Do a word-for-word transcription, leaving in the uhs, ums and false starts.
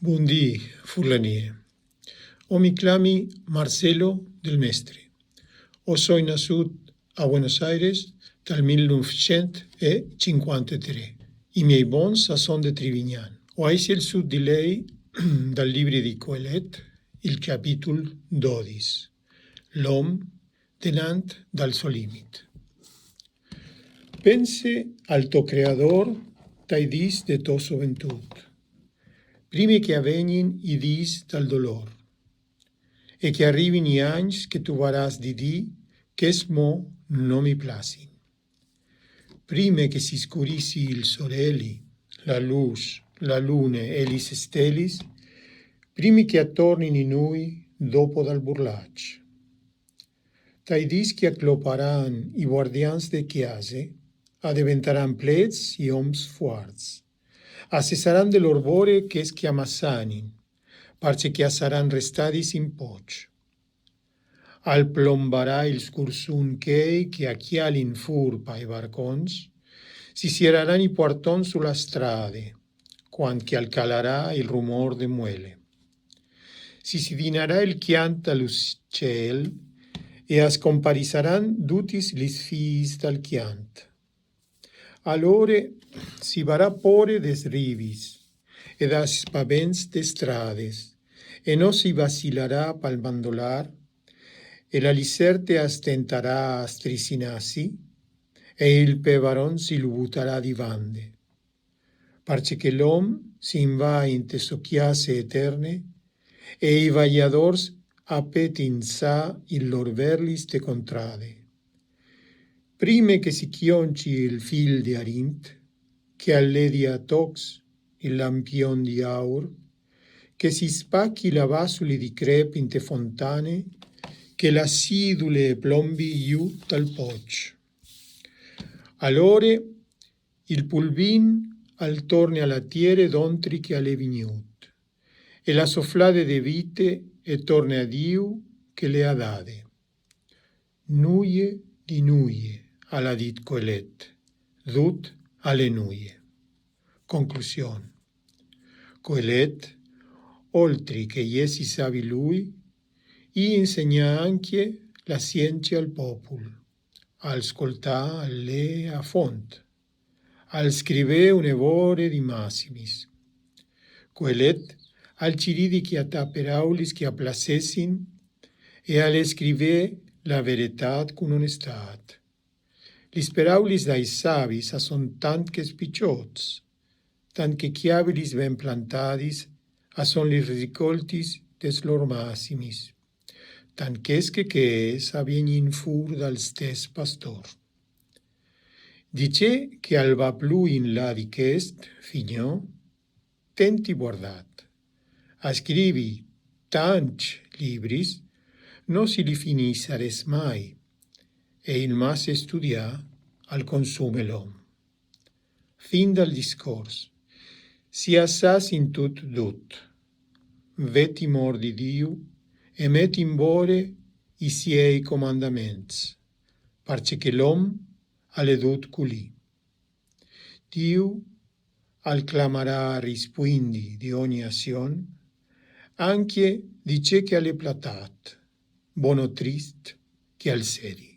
Bundì, furlanie. O mi clami Marcelo Del Mestre. O soi nassût a Buenos Aires tal mil nûfcent e cinquantetrê. I miei bons a son de Trivignan. O ai sielçût di lei dal libri di Coelet il capitul dodis, L'om denant dal so limit. Pense al to Creador tai dîs de to soventût, prime che a vegnin i dîs dal dolôr e che a rivin i agns che tu varâs di dî: chescj mo no mi plasin. Prime che si scurissi il soreli, la lûs, la lune e lis stelis, prime che a tornin i nûi dopo dal burlaç. Tai dîs che a cloparan i vuardians de cjase, a deventaran plets i oms fuarts. A sessaran de lôr vore chês che a massanin, parcè che a saran restadis in pôcs. Al plombarà il scursun chei che a cjalin fûr pai barcons, si sieraran i puartons su la strade, cuant che al calarà il rumôr de muele. Si sidinarà il cjant dal ucel e a scomparissaran dutis lis fiis dal cjant. Alore si varà pôre des rivis e das spavents des strades, e no si vacilarà pal mandolâr, e la liserte a stentarà a strissinassì, e il pevaron si lu butarà di vande. Parcè che l'om si in va inte sô cjase eterne, e i vaiadôrs a petin sà il lôr verlis te contrade. Prime che si cjonci il fîl di arint, che al ledi a tocs il lampion di aur, che si spachi la vassule di crêp inte fontane, che la sidule e plombi jù tal pôcs. Alore il pulvin al torne a la tiere dontri che al è vignût, e la soflade de vite e torne a Diu che le à dade. Nuie di nuie, al à dit Coelet, dut al è nuie. Conclusion. Coelet, oltri che jessi savi lui, i insegnà ancje la sience al popul, al scoltà, al lè a font, al scrivè une vore di massimis. Coelet al cirì di cjatâ peraulis che a plasessin e al scrivè la veretât cun onestât. Lis peraulis dai savis a son tant che spiçots, tant che cjavilis ben plantadis a son lis ricoltis des lôr massimis, tant chês che chês a vegnin fûr dal stes pastôr. Di ce che al va plui in là di chest, fignò, tenti vuardât. A scrivi tancj libris no si li finissarès mai, e il masse studiâ al consume l'om. Fin dal discors. Siassâs in tut dut. Vê timôr di Diu e met in vore i siei comandaments, parcè che l'om al è dut culì. Diu al clamarà a rispuindi di ogni azion, ancje di ce che al è platât, bon o trist che al sedi.